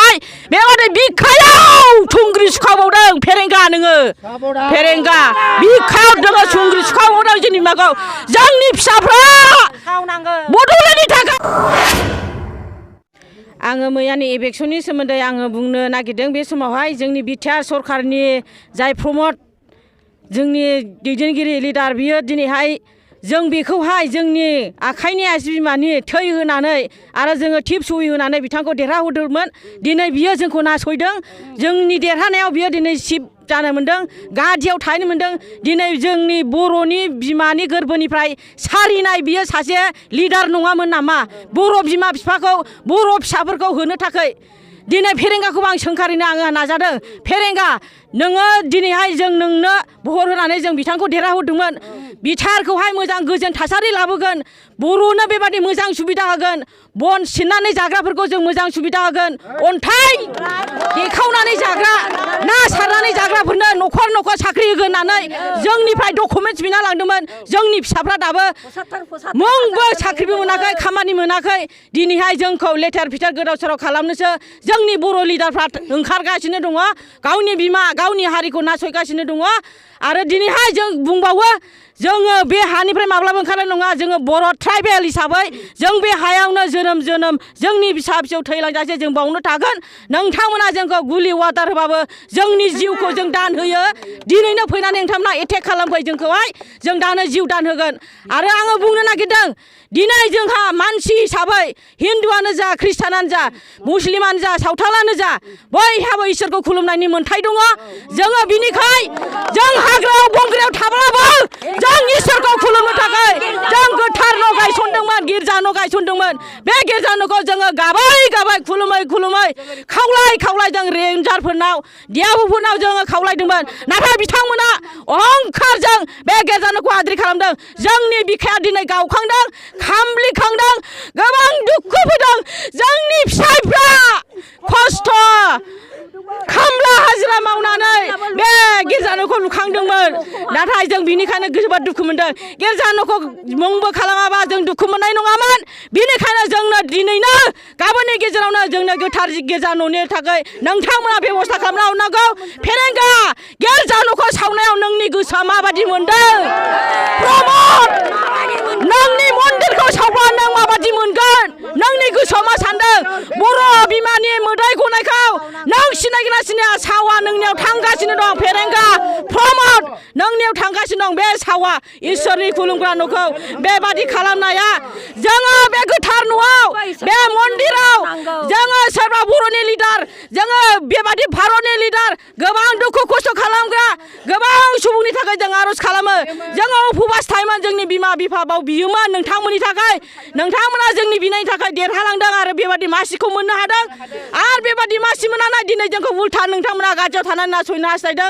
थाखाय बेबादि बिखायाव थुंग्रि सुखाबावदों फेरेंगा नोङो फेरेंगा बिखायाव नोङो थुंग्रि सुखाबावदों जोंनि बिमाखौ जोंनि फिसाफ्रा बड'लेण्डनि थाखाय आङो मैयानि इलेक्सननि सोमोन्दै आङो बुंनो नागिरदों बे समावहाय जोंनि बिटिआर सरकारनि जाय प्रमद जोंनि दैदेनगिरि लिडार बियो दिनैहाय जों बेखौहाय जोंनि आखाइनि आसि बिमानि थै होनानै आरो जोङो टिप सुइ होनानै बिथांखौ देरहाहोदोंमोन दिनै बियो जोंखौ नासयदों जोंनि देरहानायाव बियो दिनै सिफ जानो मोन्दों गादियाव थाहैनो मोन्दों दिनै जोंनि बर'नि बिमानि गोरबोनिफ्राय सारिनाय बियो सासे लिडार नङामोन नामा बर' बिमा बिफाखौ बर' फिसाफोरखौ होनो थाखाय दिनै फेरेंगाखौबो आं सोंखारिनो आङो नाजादों फेरेंगा नोङो दिनैहाय जों नोंनो भट होनानै जों बिथांखौ देरहाहोदोंमोन बिटिआरखौहाय मोजां गोजोन थासारि लाबोगोन बर'नो बेबादि मोजां सुबिदा होगोन बन सिननानै जाग्राफोरखौ जों मोजां सुबिदा होगोन अन्थाइ देखावनानै जाग्रा ना सारनानै जाग्राफोरनो न'खर न'खर साख्रि होगोन होननानै जोंनिफ्राय डकुमेन्टस बिना लांदोंमोन जोंनि फिसाफ्रा दाबो मुंबो साख्रिबो मोनाखै खामानि मोनाखै दिनैहाय जोंखौ लेथेर फिथेर गोदाव सोराव खालामनोसो जोंनि बर' लिडारफ्रा ओंखारगासिनो दङ गावनि बिमा गावनि हारिखौ नासयगासिनो दङ आरो दिनैहाय जों बुंबावो जोङो बे हानिफ्राय माब्लाबा ओंखारनाय नङा जोङो बर' ट्राइबेल हिसाबै जों बे हायावनो जोनोम जोंनि फिसा फिसौ थैलांजासे जों बावनो थागोन नोंथांमोना जोंखौ गुलि वाटार होबाबो जोंनि जिउखौ जों दान होयो दिनैनो फैनानै नोंथांमोना एटेक खालामफै जोंखौहाय जों दानो जिउ दान होगोन आरो आङो बुंनो नागिरदों दिनै जोंहा मानसि हिसाबै हिन्दुआनो जा ख्रिस्टानानो जा मुस्लिमानो जा सावथालानो जा बयहाबो इसोरखौ खुलुमनायनि मोन्थाय दङ जोङो बिनिखाय जों हाग्रायाव बंग्रायाव थाब्लाबो जों इसोरखौ खुलुमनो थाखाय जों गोथार न' गायसनदोंमोन गिर्जा न' गायसनदोंमोन बे गिर्जा न'खौ जोङो गाबै गाबै खुलुमै खावलाय जों रेन्जारफोरनाव डिआब'फोरनाव जोङो खावलायदोंमोन नाथाय बिथांमोना अहंखारजों बे गिर्जा न'खौ आद्रि खालामदों जोंनि बिखाया दिनै गावखांदों खामब्लिखांदों गोबां दुखु फैदों जोंनि फिसाइफ्रा खस्थ' खामला हाजिरा मावनानै बे गिर्जा न'खौ लुखांदोंमोन नाथाय जों बिनिखायनो जोबोद दुखु मोनदों गिर्जा न'खौ मुंबो खालामाबा जों दुखु मोननाय नङामोन बिनिखायनो जोंनो दिनैनो गाबोननि गेजेरावनो जोंनो गोथार गिर्जा न'नि थाखाय नोंथांमोना बेबस्था खालामना हरनांगौ फेरेंगा गिर्जा न'खौ सावनायाव नोंनि गोसोआ माबादि मोनदों प्रमद नोंनि मन्दिरखौ सावबा नों माबादि मोनगोन नोंनि गोसोआव मा सानदों बर' बिमानि मोदै गनायखौ नों सिनायगोना सिनाया सावा नोंनियाव थांगासिनो दं फेरेंगा प्रमद नोंनियाव थांगासिनो दं बे सावा इसोरनि खुलुमग्रा न'खौ बेबादि खालामनाया जोङो बे गोथार न'आव बे मन्दिराव जोङो सोरबा बर'नि लिडार जोङो बेबादि भारतनि लिडार गोबां दुखु खस्थ' खालामग्रा गोबां सुबुंनि थाखाय जों आर'ज खालामो जोङो उपबास थायोमोन जोंनि बिमा बिफा बाव बियोमोन नोंथांमोननि थाखाय नोंथांमोना जोंनि बिनायनि थाखाय देरहालांदों आरो बेबादि मासिखौ मोननो हादों आरो बेबादि मासि मोननानै दिनै जोंखौ उल्था नोंथांमोना गाज्रियाव थानानै नासयनो हास्थायदों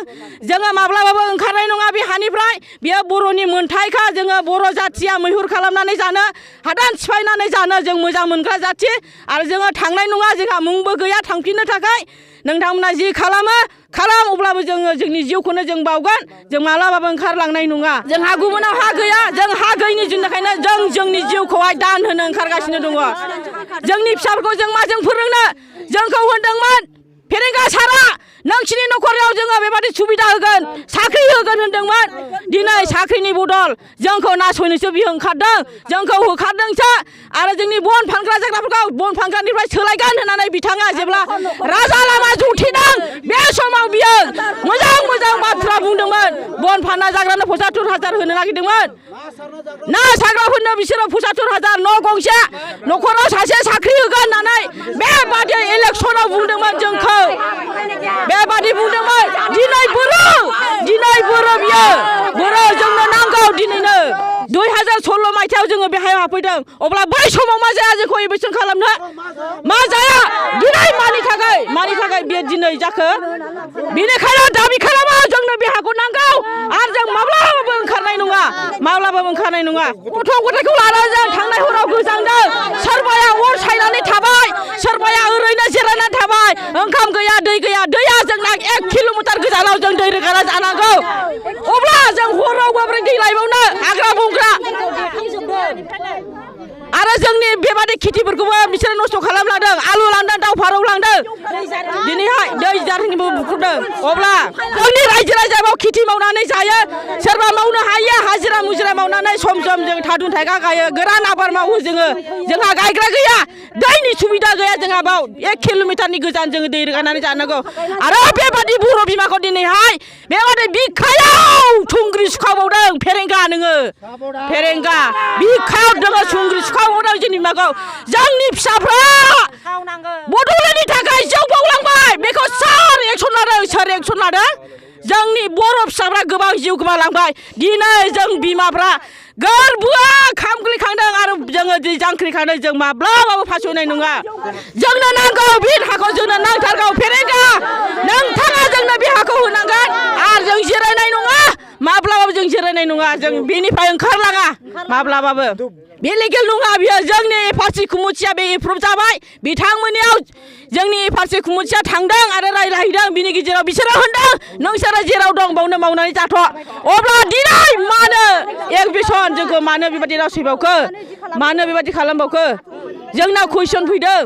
जोङो माब्लाबाबो ओंखारनाय नङा बे हानिफ्राय बेयो बर'नि मोन्थायखा जोङो बर' जाथिया मैहुर खालामनानै जानो हादान सिफायनानै जानो जों मोजां मोनग्रा जाथि आरो जोङो थांनाय नङा जोंहा मुंबो गैया थांफिननो थाखाय नोंथांमोना जि खालामो खालाम अब्लाबो जोङो जोंनि जिउखौनो जों बावगोन जों मालाबाबो ओंखारलांनाय नङा जोंहा गुबुनाव हा गैया जों हा गैयिनि जुनैखायनो जों जोंनि जिउखौहाय दान होनो ओंखारगासिनो दङ जोंनि फिसाफोरखौ जों माजों फोरोंनो जोंखौ होनदोंमोन फेरेंगा सारा नोंसिनि न'खराव जोङो बेबादि सुबिदा होगोन साख्रि होगोन होनदोंमोन दिनै साख्रिनि बदल जोंखौ नासयनोसो बियो ओंखारदों जोंखौ होखारदोंसो आरो जोंनि बन फानग्रा जाग्राफोरखौ बन फानग्रानिफ्राय सोलायगोन होननानै बिथाङा जेब्ला राजा लामा जथिदों बे समाव बियो मोजां बाथ्रा बुंदोंमोन बन फानना जाग्रानो 75,000 होनो नागिरदोंमोन ना सारग्राफोरनो बिसोरो 75,000 न' गंसे न'खराव सासे साख्रि होगोन होननानै बेबादि इलेक्सनाव बुंदोंमोन जोंखौ बेबादि बुंदोंमोन दिनै बर' बियो बर' जोंनो नांगौ दिनैनो 2016 मायथाइयाव जोङो बेहाय हाबफैदों अब्ला बै समाव मा जाया जोंखौ इलेक्सन खालामनो मा जाया दिनै मानि थाखाय बे दिनै जाखो बेनिखायनो दाबि खालामो जोंनो बे हाखौ नांगौ आरो जों माब्लाबाबो ओंखारनाय नङा गथ' गथायखौ लानानै जों थांनाय हराव गोजांदों सोरबाया अर सायनानै थाबाय सोरबाया ओरैनो जिरायनानै थाबाय ओंखाम गैया दै गैया दैया जोंना 1 किल'मिटार गोजानाव जों दै रोगाना जानांगौ अब्ला जों हराव माबोरै दै लायबावनो हाग्रा बंग्रा आरो जोंनि बेबादि खेथिफोरखौबो बिसोरो नस्थ' खालामलांदों आलु लांदों दाउ फारौ लांदों दिनैहाय दै जारनिबो बुख्रुबदों अब्ला जोंनि रायजो राजायाव खेथि मावनानै जायो सोरबा मावनो हायो हाजिरा मुजिरा मावनानै सम सम जों थादुन थाइगा गायो गोरान आबाद मावो जोंहा गायग्रा गैया दैनि सुबिदा गैया जोंहा बाव 1 किल'मिटारनि गोजान जोङो दै रोगानानै जानांगौ आरो बेबादि बर' बिमाखौ दिनैहाय बेबादि बिखायाव थुंग्रि सुखावबावदों फेरेंगा नोङो फेरेंगा बिखायाव दोङो थुंग्रि सुखावबावदों जोंनि बिमाखौ जोंनि फिसाफ्रा बड'लेण्डनि थाखाय जौ बावलांबाय बेखौ सोर एक्सन लादों जोंनि बर' फिसाफ्रा गोबां जिउ गोमालांबाय दिनै जों बिमाफ्रा गोरबोआ खामग्लिखांदों आरो जोङो दै जांख्रिखांदों जों माब्लाबाबो फासयनाय नङा जोंनो नांगौ बे हाखौ जोंनो नांथारगौ फेरेंगा नोंथाङा जोंनो बे हाखौ होनांगोन आरो जों जिरायनाय नङा माब्लाबाबो जों जिरायनाय नङा जों बेनिफ्राय ओंखारलाङा माब्लाबाबो बे लिगेल नङा बियो जोंनि एफआरसि कमिटिया बे एप्रुभ जाबाय बिथांमोननियाव जोंनि एफआरसि कमिटिया थांदों आरो रायलायहैदों बिनि गेजेराव बिसोरो होनदों नोंसोरो जेराव दं बावनो मावनानै जाथ' अब्ला दिनै मानो एगबिसन जोंखौ मानो बेबायदि नासयबावखो मानो बेबायदि खालामबावखो जोंनाव कुइसन फैदों